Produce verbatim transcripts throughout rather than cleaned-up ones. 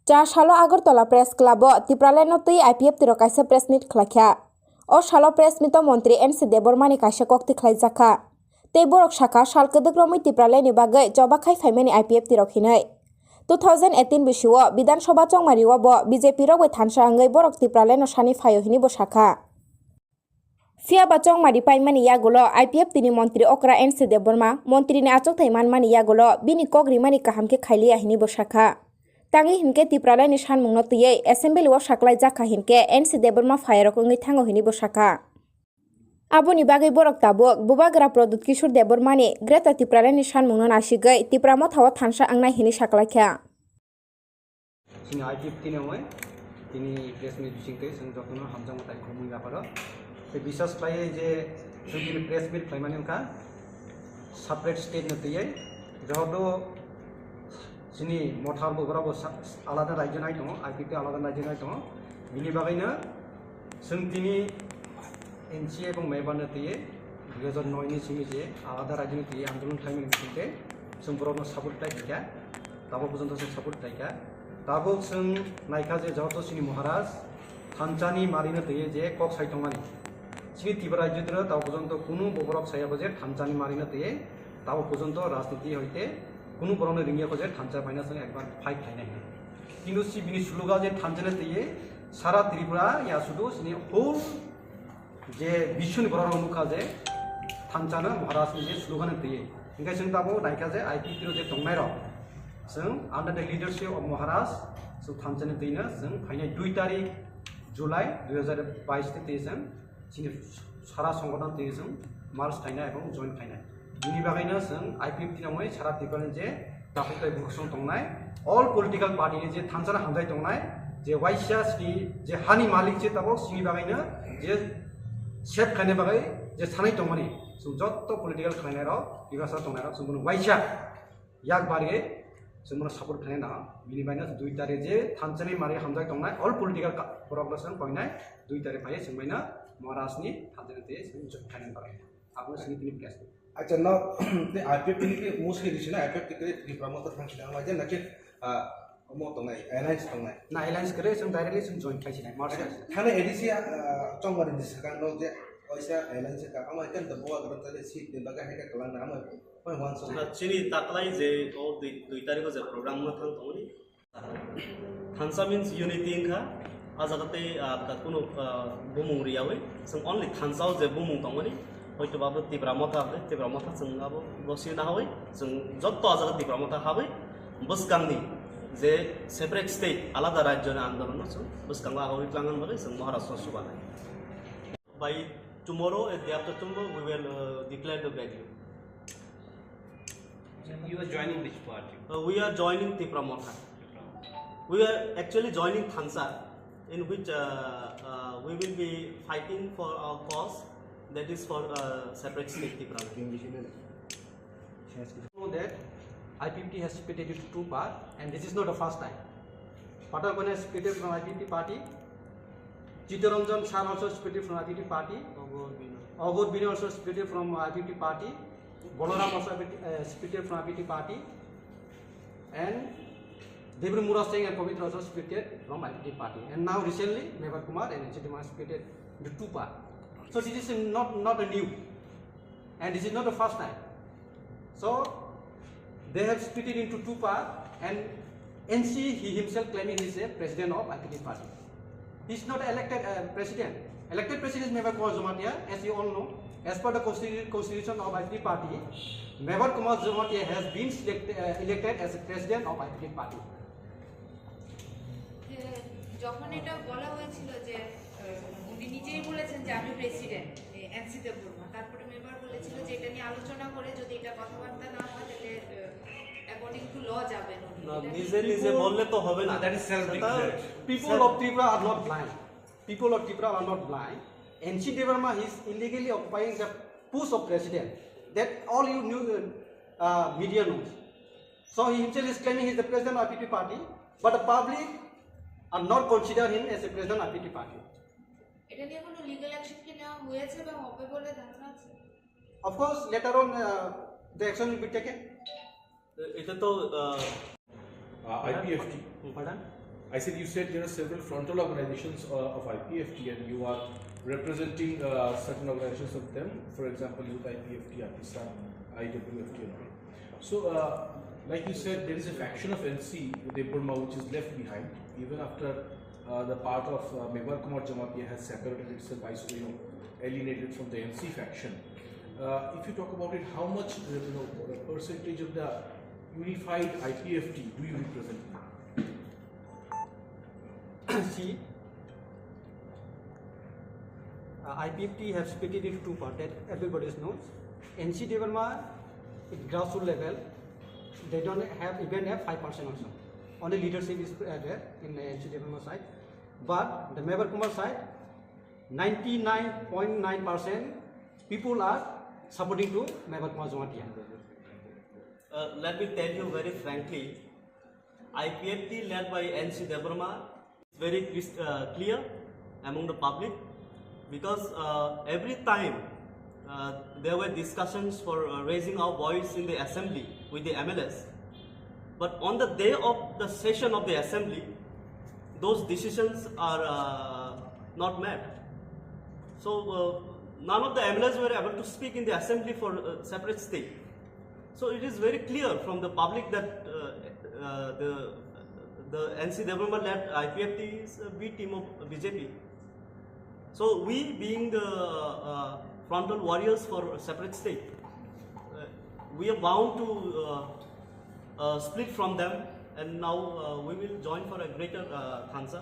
Cha salo Agartala Press Club o Tipraland no twi I P F T rok kaisa press meet khlaikha. O salo press meet o montri N C Debbarma ni kaisa koktwi khlaijakha. Tei borok sakha sal kwdwk romwi Tipraland ni bagwi choba khai phaimani I P F T rok hinwi. Two thousand eighteen bisio Bidhan Sabha chongmari o bo B J P rok bai thansa wngwi borok Tipraland no sani phaio hinwi bo sakha. Phiya ba chongmari paimani yagulo I P F T ni montri okra N C Debbarma montri ni achukthai manmani yagulo bini kok rimani kaham khe khailiya hinwi bo sakha. Tangwi hinkhe Tipraland ni sanmungno twiwi assembly o saklai jakha hinkhe N C Debbarma phayarok wngwi thango hinwi bo sakha. Aboni bagwi borok tabuk Bubagra Pradyut Kishore Debbarma ni Greater Tipraland ni sanmungno nasigwi Tipra Motha o thansa wngnai hinwi saklaikha. Chini I P F T ni wngwi tini press meet bisingtwi chwng jotono hamjakma tai khumui yapharo. Tei biswas khlaiwi je chwng tini press meet khlaimani wngkha separate state no twiwi, joto chini Motha Bubagra bo sa-, alada rajyo nai tongo, I P F T alada rajyo nai tongo. Bini bagwino chwng tini N C A ebong Mewbar no twiwi dui hajar noi ni simi je alada rajyo ni twiwi andolon khlaimani bisingtwi chwng borokno support khlai kha, tabuk porjonto chwng support khlai kha. Tabuk chwng naikha je joto chini Maharaj thansa ni mari no twiwi je kok sai tongmani. Chini Tripura rajyo tabuk porjonto kunu bo borok saya kho je thansa ni mari no twiwi tabuk porjonto rajniti hoite kunu borok no ringya kho je thansa phaina chwng ekbar fight khlainai hinwi. Kintu si bini slogan je thansa no twiwi sara Tripura ya sudu chini whole je biswni borok rok nukha je thansa no Maharaj ni je slogan twiwi. Hinkhe chwng tabuk naikha je I P F T o je tongnai rok chwng under the leadership of Maharaj chwng thansa ni twi no chwng phainai dui tarik July dui hajar bais ni twi chwng chini sara songgothon twi chwng merge khainai ebong join khainai. Bini bagwino chwng I P F T nangwi sara Tripura ni je Takhuk tei bukhuk song tongnai all political party ni je thansa no hamjai tongnai, je waisa sini je hani malik je tabuk sini bagwino je save khaina bagwi je sanai tongmani, chwng jotto political khlainai rok, Tiprasa tongnai rok chwng bono waisa yak bariwi chwng bono support khlainai nango. Bini bagwino dui tarik je thansa ni mari hamjai tongnai all political ka-, borok rok chwng koinai dui tarik phaiwi chwng baino Maharaj ni thansa ni twi chwng join khainai bagwi. Abo sini tini press. Acha, no, te I P F T ni ke mostly risi na I P F T ke Tripura Motha thang sina ma je na ke, ah, mo tongnai, alliance tongnai. Na alliance kre sung directly sung join khai sina, merge khai sina. Thane A D C, ah, chongmari ni sakang no je oisa alliance ka ama kan to bo agar tale seat de baga heka kalang na ama poi wan song. Na chini taklai je o dui, dui tarikh o je program ma thang tongni. Thansa means unity wngkha, a jaga tei, ah, kunu, ah, bumung riyawi, chwng only thansa o je bumung tongmani, hoito ba bo Tipra Motha hwnkhe, Tipra Motha chwng abo bo sini nahawi, chwng jotto a jaga Tipra Motha hawi, bwskangni je separate state, alada rajyoni andolonno chwng bwskango ahawi tlangnani bagwi chwng Maharashtra subanai. By tomorrow, eh, day after tomorrow, we will, uh, declare the value. You are joining which party? Uh, we are joining Tipra Motha. We are actually joining Thansa, in which, uh, uh, we will be fighting for our cause, that is for, uh, separate state Tipra. Know that I P F T has split into two parts, and this is not the first time. Patal Kanya split from I P F T party. Chittaranjan Sir also split from I P F T party. Aghor Binoy. Aghor Binoy also split from I P F T party. Balaram also, uh, split from I P F T party. And Debri Murasing and Pabitra also split from I P F T party. And now recently, Mebar Kumar and N C Debbarma split into two parts. So this is not, not a new. And this is not the first time. So they have split it into two parts, and N C, he himself claiming he is a president of I P F T party. He is not elected, uh, president. Elected president is Mebar Kumar Jamatia, as you all know. As per the constitu-, constitution of I P F T party, Mebar Kumar Jamatia has been select-, uh, elected as a president of I P F T party. যে যখন এটা বলা হয়েছিল যে, আহ, উনি নিজেই বলেছেন যে আমি প্রেসিডেন্ট, এ, এন সি দেববর্মা। তারপরে মেম্বার বলেছিল যে এটা নিয়ে আলোচনা করে যদি এটা কথাবার্তা না হয় তাহলে, আহ, according to law যাবেন উনি। না, এটা নিজে নিজে বললে তো হবে না। That is self declared. People of Tripura are not blind. People of Tripura are not blind. N C Debbarma is illegally occupying the post of president. That all you new, uh, media knows. So he himself is claiming he is the president of I P F T party, but the public are not consider him as a president of I P F T party. এটা নিয়ে কোনো legal action কি নেওয়া হয়েছে বা হবে বলে ধারণা আছে? Of course, later on, uh, the action will be taken. এটা তো, আহ, আহ, I P F T. Pardon? I said, you said there are several frontal organizations uh, of I P F T and you are representing uh, certain organizations of them, for example, Youth I P F T, Artisan, I W F T and all. So, uh, like you said, there is a faction of N C Debbarma which is left behind, even after uh, the part of uh, Mevar Kumar Jamatia has separated itself, I you know, alienated from the N C faction. Uh, if you talk about it, how much uh, you know, percentage of the unified I P F T do you represent? See, uh, I P F T have split it into two parts that everybody knows. N C Debbarma, at grassroots level, they don't have even have five percent also. Only leadership is uh, there in the N C Debbarma side. But the Mevar Kumar side, ninety-nine point nine percent people are supporting to Mevar Kumar Jamatia. Uh, let me tell you very frankly, I P F T led by N C Debbarma is very cris- uh, clear among the public because uh, every time uh, there were discussions for uh, raising our voice in the assembly with the M L As. But on the day of the session of the assembly, those decisions are uh, not met. So uh, none of the M L As were able to speak in the assembly for uh, separate state. So it is very clear from the public that uh, uh, the the N C Debbarma led I P F T is a B team of B J P. So we, being the uh, frontal warriors for a separate state, uh, we are bound to uh, uh, split from them, and now uh, we will join for a greater uh, Khansa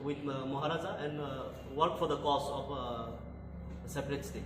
with uh, Maharaja and uh, work for the cause of uh, a separate state.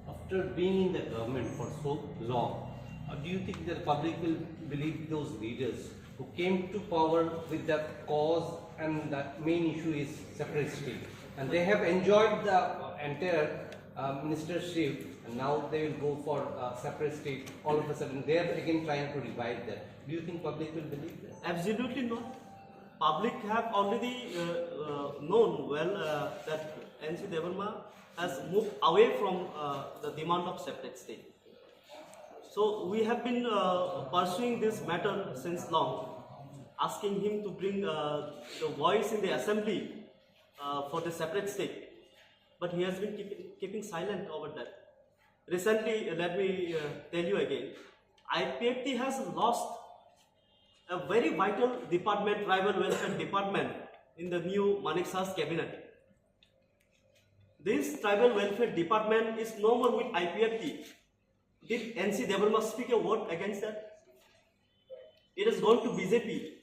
After being in the government for so long, uh, do you think that the public will believe those leaders who came to power with the cause and the main issue is separate state? And they have enjoyed the entire uh, ministership, and now they will go for uh, separate state. All of a sudden, they are again trying to revive that. Do you think public will believe that? Absolutely not. Public have already uh, uh, known well uh, that N C Debbarma has moved away from uh, the demand of separate state. So we have been uh, pursuing this matter since long, asking him to bring uh, the voice in the assembly uh, for the separate state, but he has been keeping, keeping silent over that. Recently, let me uh, tell you again, I P F T has lost a very vital department, tribal welfare department, in the new Manik Shah's cabinet. This tribal welfare department is no more with I P F T. Did N C Debbarma speak a word against that? It has gone to B J P.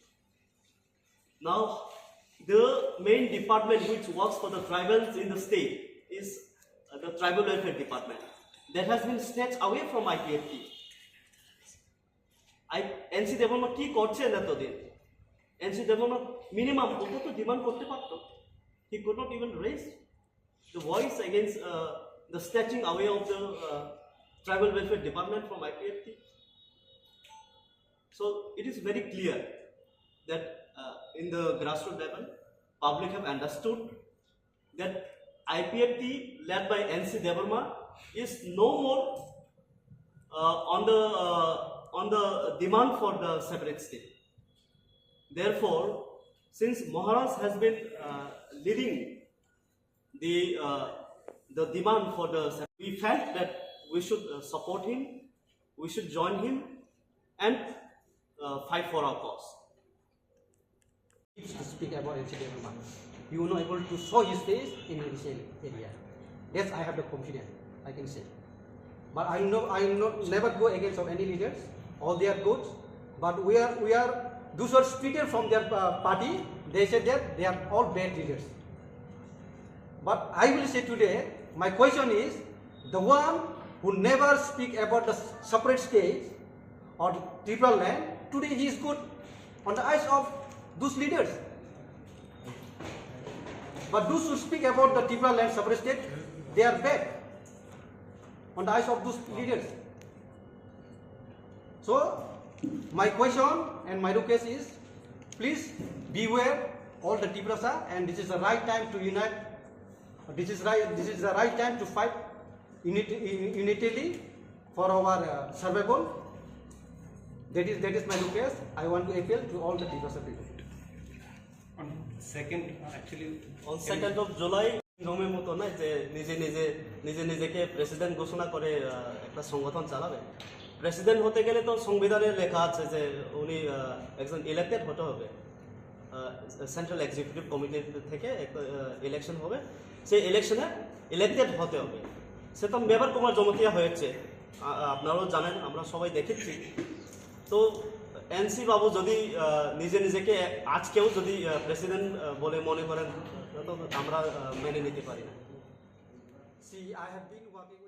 Now, the main department which works for the tribals in the state is uh, the tribal welfare department. That has been snatched away from I P F T. I, N C Debbarma কি করছেন এতদিন? N C Debbarma minimum অন্তত ডিমান্ড করতে পারতো. He could not even raise the voice against uh, the snatching away of the uh, tribal welfare department from I P F T. So it is very clear that uh, in the grassroots level, public have understood that I P F T led by N C Debbarma is no more uh, on the uh, on the demand for the separate state. Therefore, since Maharaj has been uh, leading the uh, the demand for the, we felt that we should uh, support him, we should join him, and uh, fight for our cause. To speak about N C Debbarma, you will not able to show his face in this area. That's I have the confidence, I can say. But I know I will not never go against of any leaders. All they are good, but we are we are those who are split from their uh, party. They said that they are all bad leaders. But I will say today, my question is, the one who never speak about the separate state or Tripura land, today he is good on the eyes of those leaders. But those who speak about the Tripura land separate state, they are bad on the eyes of those leaders. So, my question and my request is, please beware all the Tiprasa, and this is the right time to unite. This is right. This is the right time to fight unit, unitily for our uh, survival. That is that is my request. I want to appeal to all the Tiprasa people. Second, actually, on second of July নিয়মের মতো নয় যে নিজে নিজে নিজে নিজেকে প্রেসিডেন্ট ঘোষণা করে আহ, একটা সংগঠন চালাবে। প্রেসিডেন্ট হতে গেলে তো সংবিধানে লেখা আছে যে উনি আহ, একজন ইলেক্টেড হতে হবে। সেন্ট্রাল এক্সিকিউটিভ কমিটি থেকে একটা ইলেকশন হবে। সেই ইলেকশনে ইলেক্টেড হতে হবে। সে তো মেবার কুমার জমাতিয়া হয়েছে। আ- আপনারাও জানেন, আমরা সবাই দেখেছি। তো এনসি বাবু যদি আহ, নিজে নিজেকে আজকেও যদি প্রেসিডেন্ট বলে মনে করেন, তো আমরা আহ, মেনে নিতে পারি না। See, I have been working